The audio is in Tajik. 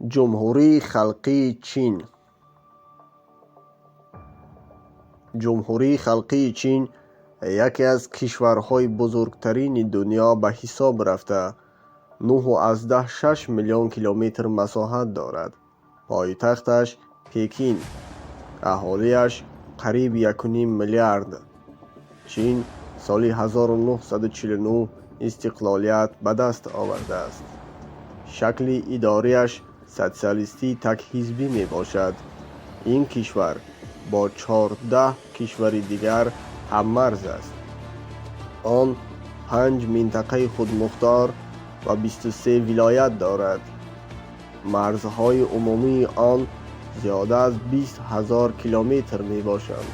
Ҷумҳурии Халқии Чин. Ҷумҳурии Халқии Чин яке аз кишварҳои бузургтарини дунё ба ҳисоб рафта, 9,6 миллион километр масоҳат дорад. Пойтахташ Пекин, аҳолиаш қариб 1,5 миллиард. Чин соли 1949 истиқлолият ба даст овардааст. Шакли идорияш социалистии такҳизбӣ мебошад. Ин кишвар бо 14 кишвари дигар ҳаммарз аст. Он 5 минтақаи худмухтор ва 23 вилоят дорад. Марзҳои умумии он зиёда аз 20 000 километр мебошанд.